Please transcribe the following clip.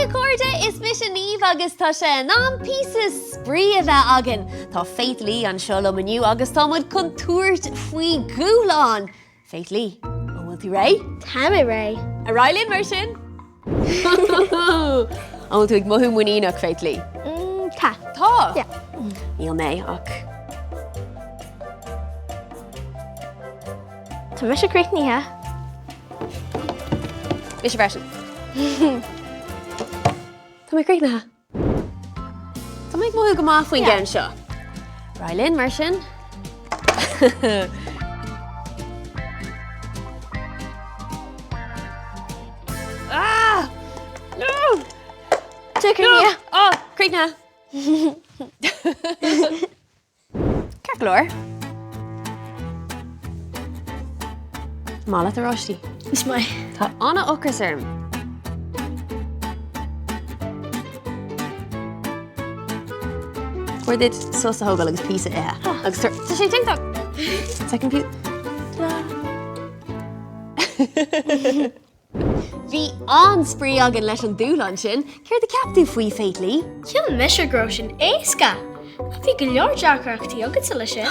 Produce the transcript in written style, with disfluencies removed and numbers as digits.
Haigh a chairde, is mise Niamh agus tá sé in am píosa spraoi a bheith againn. Tá Faith Lee anseo liom inniu agus tá muid chun tabhairt faoi dhúshlán. Faith Lee, an bhfuil tú réidh? Tá mé réidh. Ar aghaidh linn mar sin! An bhfuil tú ag mothú muiníneach, Faith Lee? Mm, tá. Tá? Yeah. Níl mé ach. Tá mise críochnaithe. Mise freisin. Tá mé críochnaithe. Tá mé ag mothú go maith faoin gceann seo. Ar aghaidh linn mar sin. Ah! No! Tá críochnaithe. Oh, críochnaithe. Ceart go leor. Maith leat oráistí. Is maith. Tá an-ocras orm. Chóir duit sos a thógáil agus píosa a ithe. Agus tá sé iontach! Second piece. Bhí an-spraoi againn leis an dúshlán sin. Céard a cheap tú faoi, Faith Lee? Shíl mise go raibh sin éasca! Ach bhí go leor deacrachtaí agatsa leis sin.